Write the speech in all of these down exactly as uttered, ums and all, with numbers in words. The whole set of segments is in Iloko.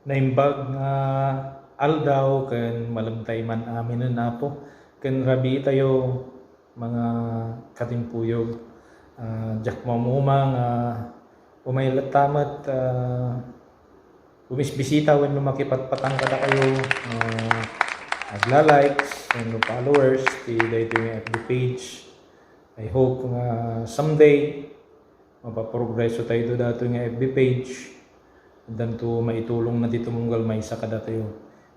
Naimbag nga aldaw ken malem tay man aminen, Apo, ken rabii tayo, mga katimpuyog. Ah, diak maumuma nga umay latta met, ah, umisbisita wenno makipatpatang kadakayo, ah, agla-likes wenno followers ti daytoy nga F B page. I hope nga someday mapaprogreso tayo datoy nga F B page. Addanto maitulongna ti tumunggal maysa kadatayo.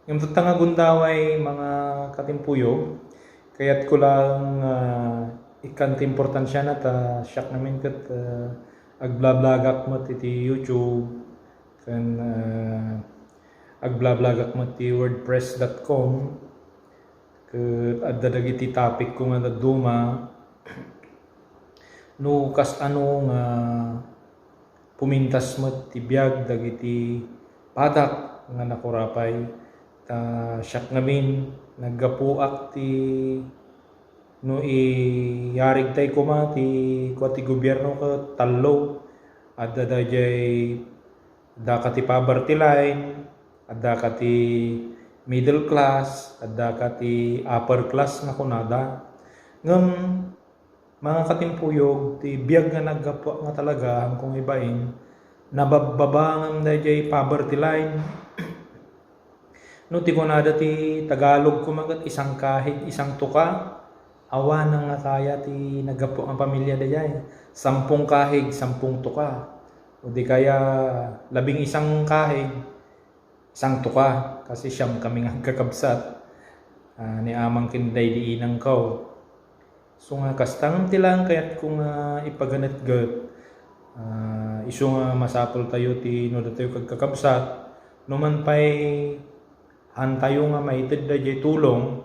Ngem tatta nga gundaway, mga katimpuyog, kayatko lang, ah, ikkan ti importansiana ta siak ngamin ket, ah, agblablagak met iti YouTube, ken, ah, agblablagak met ti wordpress dot com, ket adda dagiti topicko nga dadduma. No kas-ano nga pumintas met ti biag dagiti padak nga nakurapay, ta siak ngamin, naggapuak ti, no iyarig tay koma ti kua ti gobierno ket tallo. Adda daydiay, addaka ti poverty line, addaka ti middle class, addaka ti upper class nga kunada. Ngem, mga katimpuyog, ti biag nga naggapuak nga talaga, haanko nga ibain, nababbaba ngem daydiay poverty line. No ti kunada ti Tagalog koma ket isang kahig, isang tuka, awanen nga kaya ti naggapuak nga pamilia daydiay. Sampung kahig, sampung tuka. O di kaya, labing isang kahig, isang tuka. Kasi siam kami nga agkakabsat, ah, ni amang ken daydi inangko. Isu nga kasta ngem ti laeng kayatko nga ipaganetget. Ah, isu nga masapultayo ti no datayo agkakabsat, no man pay haantayo nga maited daydiay tulong,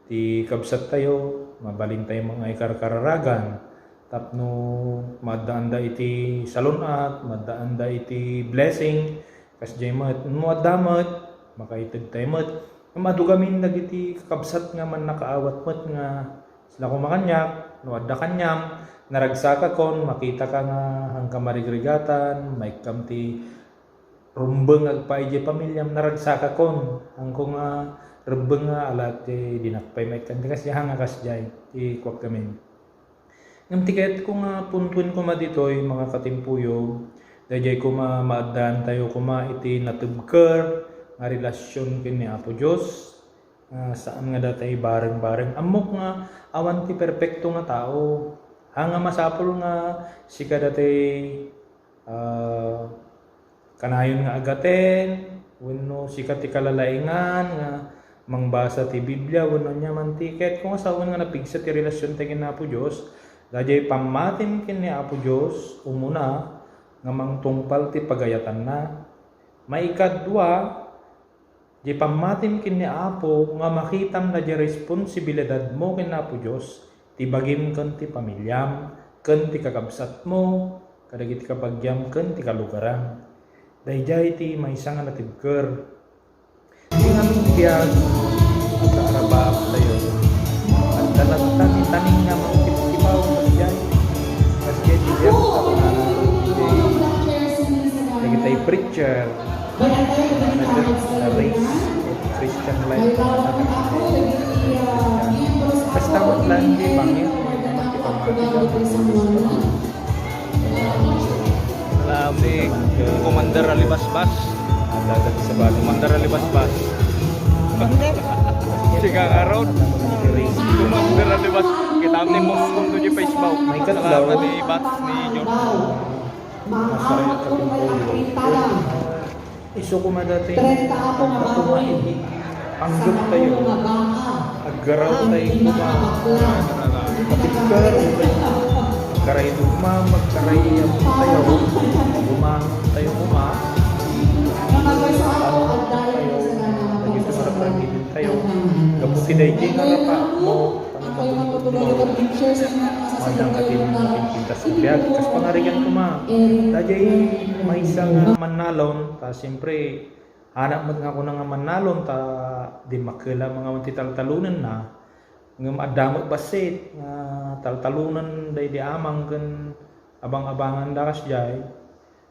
ti kabsattayo, mabalintayo nga ikarkararagan tapno maaddaanda iti salun-at, maaddaanda iti blessing. Kasdiay met, no adda met, makaitedtayo met. Ngem adu gamin dagiti kakabsat nga mannakaawat met nga sila koma kaniak, no adda kaniam, naragsakakon, makitaka nga haanka marigrigatan, maikkam ti rumbeng agpaay diay pamiliam, naragsakakon, haanko nga rebbeng nga ala ti dinak pay maikkan ti kasdiay, haan nga kasdiay ti kuak gamin. Ngem ti kayatko nga puntoen koma ditoy, mga katimpuyog, daydiay koma maaddaantayo koma iti natebker nga relasion ken ni Apo Dios, nga saan nga datayo bareng-bareng. Ammok nga awan ti perpekto nga tao. Haan nga masapul nga sika datayo, ah, kanayon nga agaten, wenno sika ti kalalaingan nga mangbasa ti Biblia, wenno ania man ti kayatko nga sawen nga napigsa ti relasiontayo ken Apo Dios, daydiay pammatim ken ni Apo Dios, umuna, nga mangtungpal ti pagayatanna. Maikadua, diay pammatim ken ni Apo nga makitam daydiay responsibilidadmo ken Apo Dios, ti bagim ken ti pamiliam, ken ti kakabsatmo, kadagiti kabagiam ken ti kalugaram. Daydiay ti maysa nga natibker. Ti biag, adda arabak tayo. Adda latta ti taning nga mangtiptipaw, kasdiay. Kasdiay ti biag, dagitay preacher. Manager sa Race of Christian Life. Basta mo lang di bangin. Salamat, Commander Alibasbas. Commander Alibasbas. Siga nga road. Commander Alibas. Kita mo mo kung di Facebook. Salamat ni Bats ni John. Masarap ka pong ulo. Isu koma daytoy. Trenta ako nga baboy. Anggep tayo. Aggaraw tayo koma. Kapigkar. Karay duma, magkarayam tayo. Bumangon tayo koma. Tayo. Dagiti marapay tayo. Gapu ti daytoy nga rapa mo. Awan ti pintas ti biag. Kas pangarigan koma. Daydiay maysa nga mannalon, ta siempre, anak met nga kuna nga mannalon, ta dimmakkel a nga awan ti taltalonenna. Ngem adda met bassit nga taltalonen daydi amang ken abang-abangan da kasdiay.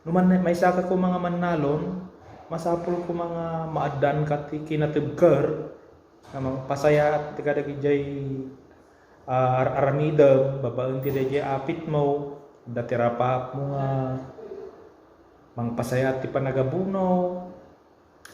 No man-, maysaka koma nga mannalon, Masapul koma nga maaddaanka ti kinatibker nga mangpasayaat ti kadagijay, ah, ar-aramidem babaen ti dayjay apitmo, adda ti rapaapmo nga mangpasayaat ti panagabuno,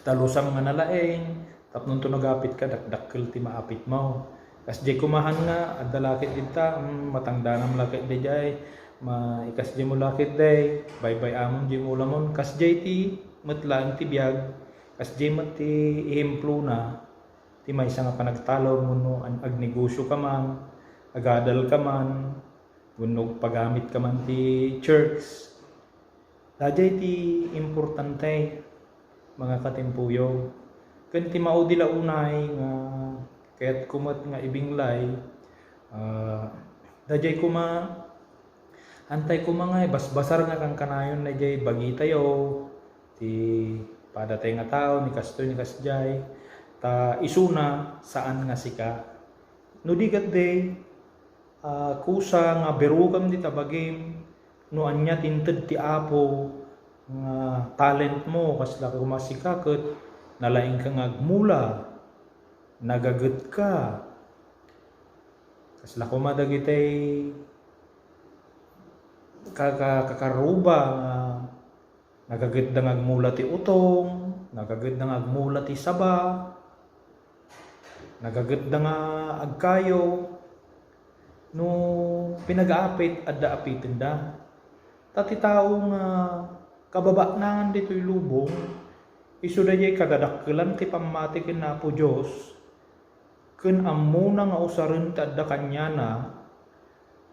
talusam nga nalaing, tapno inton agapitka, dakdakkel ti maapitmo. Kasdiay koma han nga, adda la ket dita, mm, matangdanam la ket dayjay, ma-, ikasdiaymo la ket day, baybay-amon diay mulamon. Kasdiay ti met laeng ti biag, kasdiay met ti ehemplona, ti maysa nga panagtalon wenno ag-, agnegosioka man, agadalka man, wenno agpagamitka man ti church. Dayjay ti importante, mga katimpuyog. Ken ti maudi la unay nga kayatko met nga ibinglay, ah, dayjay koma, antay koma nga ibasbasar nga kankanayon dayjay bagitayo, ti padatay nga tao, ni kastoy, ni kasdiay, ta isuna, saan nga sika. No di ket di, ah, kusa nga birukam dita bagim, no ania ti inted ti Apo nga talentmo, kasla koma sika ket nalaingka nga agmula, nagagetka. Kasla koma dagitay ka-, ka-, kakaruba nga nagagedda nga agmula ti utong, nagagedda nga agmula ti saba, nagagedda nga agkayo. No pinagaapit, adda apitenda. Ta ti tao nga kababaknangan ditoy lubong, isu dayjay kadadakkelan ti pammati ken Apo Dios, ken ammona nga usaren ti adda kaniana,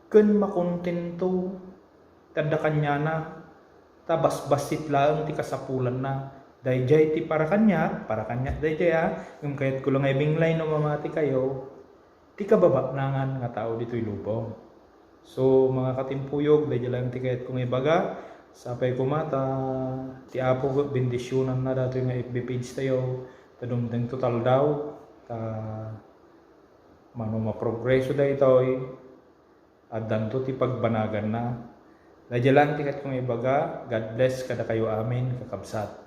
ken makontento ti adda kaniana, ta basbassit laeng ti kasapulanna. Dayjay ti para kaniak, para kaniak dayjay, a, ngem kayatko la nga ibinglay no mamatikayo, ti kababaknangan nga tao ditoy lubong. So, mga katimpuyog, dayjay laeng ti kayatko nga ibaga. Sapay koma ta ti Apo bendisionanna datoy nga F B page tayo, ta dumtengto taldaw, ta mano maprogreso daytoy, addanto ti pagbanaganna. Dayjay laeng ti kayatko nga ibaga. God bless kadakayo amin, kakabsat.